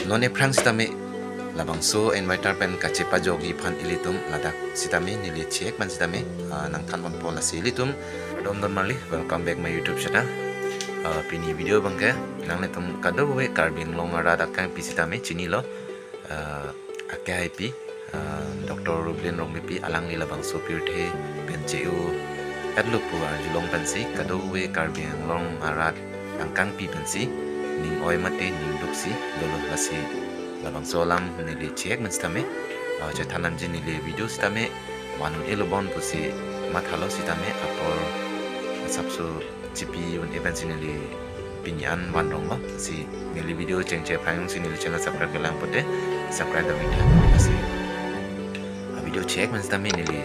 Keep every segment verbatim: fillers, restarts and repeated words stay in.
Non aphrang sitame labangso inverter pen kachepajokji aphan ilitum ladak sitame neli chek man sitame, ah, nangthan ponpo. Lasi ilitum kardom don marli, welcome back my YouTube channel. Ah, pini video abangke nanglitum kadokave Karbi Anglong arat angkangpi sitame chinilo. Ah, akehaipi, ah, Doctor Rublin Rongpipi, alangli labangso pirthe pen che-o-etlo pu arjulong pensi kadokave Karbi Anglong arat angkangpi pensi ning oi mate ning duksi dolo. Lasi labangso alam neli chek man sitame, ah, chethan nangji, neli video sitame van-un-elo bon pusi mathalo sitame apor asapso chipi un-e pensi neli pini an van ronglo. Lasi neli video chengche aphrang jongsi neli channel subscribe kelang pote subscribe dam-ik tha. Lasi a video chek man sitame neli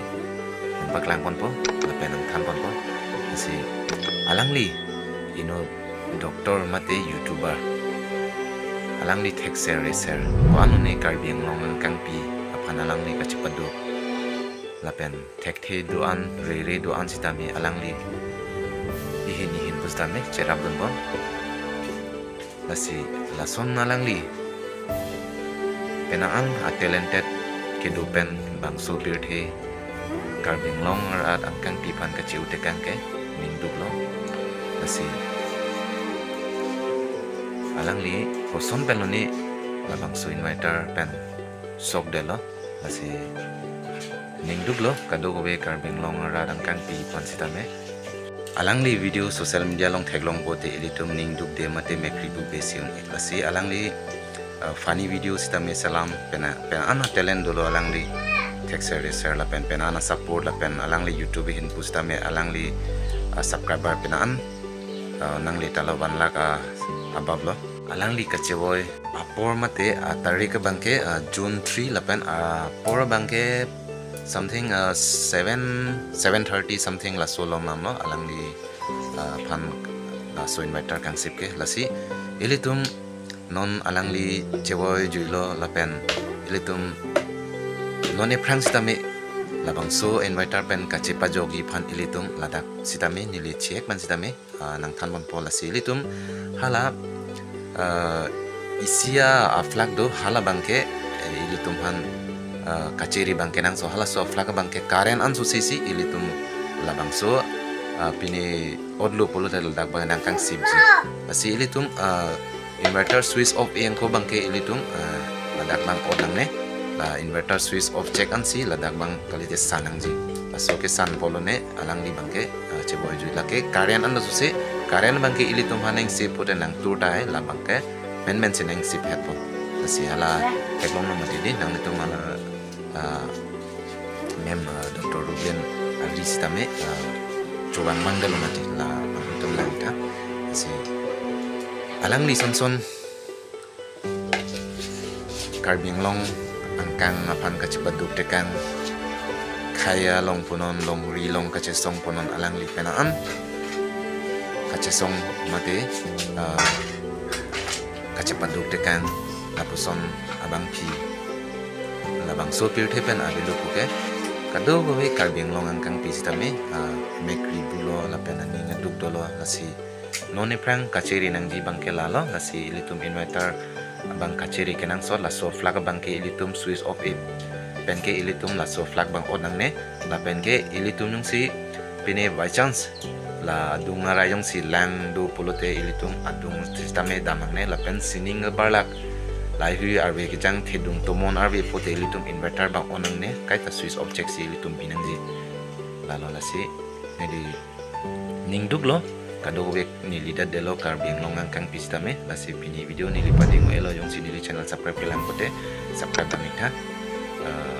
nangpaklang ponpo lapen nangthan ponpo. Lasi alangli ino doctor mate YouTuber. Alangli thekser reser, ko-an ne Karbi Anglong angkangpi aphan alangli kachepaduk lapen thekthe do-an, rere do-an sitame alangli ihin ihin pusitame cherap dun bon. Lasi lason alangli penang an a talented kedo pen bangso pirthe Karbi Anglong arat angkangpi aphan kache-o tekang ke ning duklo. Lasi alangli koson pen lone labangso inverter pen sok detlo. Lasi ning duklo kadokave Karbi Anglong arat angkangpi aphan sitame. Alangli video social media along theklong pote ilitum ning dukde mate mekri bu besi un-e. Lasi alangli, uh, funny video sitame selam, pena, penang an talent dolo alangli. Thekser reser lapen penang an support lapen alangli YouTube ahin pusitame alangli, uh, subscriber penang an, uh, nangli talo one lakh, uh, above lo. Alangli kachevoi apor mate a tarik abangke, ah, June three lapen apor abangke something, ah, seven, seven thirty something laso along namlo alangli, ah, aphan laso inverter kangsip ke. Lasi ilitum non alangli chevoi juilo lapen ilitum non aphrang sitame labangso inverter pen kachepajokji aphan ilitum ladak sitame neli chek man sitame, ah, nangthan ponpo. Lasi ilitum hala, ah, isi a-plug do, hala abangke, eh, ilitum aphan, ah, kachiri abangke nangso, halaso a-plug abangke current an susi si ilitum labangso, ah, pine otlo pulote ladak abang nangkangsipji. Lasi ilitum, ah, inverter switch off e angko abangke ilitum, ah, ladak abang on nangne. La inverter switch off chek ansi ladak abang kalite san nangji. Laso kesan po lone alangli abangke, ah, chevoi jui, lake current an do susi, current abangke ilitum aphan nangsip pote nangtur tahai, la abangke menmen si nangsip hetpo. Lasi hala theklonglo mati di, nanglitum hala, ah, mem, ah, Doctor Rublin ari sitame, ah, chobang abang detlo mati, la nanglitum lang tha. Lasi alangli son son Karbi Anglong angkang aphan kachepaduk tekang, khei along punon, longri along kachesong punon, alangli penang an kachesong mate, ah, kachepaduk tekang lapuson abangpi labangso pirthe pen avelo puke kadokave Karbi Anglong angkangpi sitame, ah, mekri bulo lapen aning aduk dolo. Lasi non aphrang kachiri nangji abangke lalo. Lasi ilitum inverter abang kachiri kenangsot, laso plug abangke ilitum switch off e penke ilitum laso plug abang on nangne, lapenke ilitum jongsi pine by chance la adung arai jongsi lang do pulote ilitum adung sitame dam nangne, lapen sining barlak laheihui arve kejang thedung tomon arve pote ilitum inverter abang on nangne, kaita switch off chek si ilitum bi nangji. Lalo lasi neli ning duklo, kadokave neli dat detlo Karbi Anglong angkangpi sitame. Lasi pini video neli pading-o-elo, jongsi neli channel subscribe kelang pote subscribe dam-ik tha. Eh,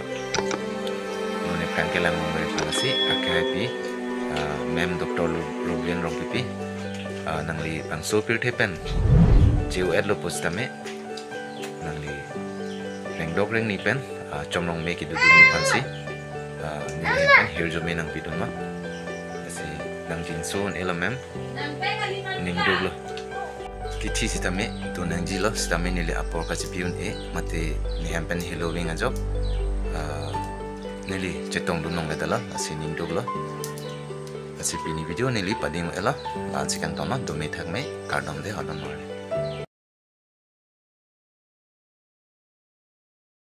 non aphrang kelang mong meri phalasi akehaipi, eh, mem Doctor Ru-, Rublin Rongpipi, eh, nangli bangso pirthe pen che-o-etlo pusitame nangli rengdok rengni pen, ah, chomrong me kedodunji aphansi, ah, neli pen hirjume nangpidun ma. Lasi nangjinso un-elo mem, ning duklo. Kithi sitame do nangjilo, sitame neli apor kachepi un-e, mate nehem pen helo ving ajok, ah, neli chetongdun longle dala, lasi ning duklo. Lasi pini video neli pading-o-elo, la-ansi kangtonlo, dome thakme, kardom de, hodon mor.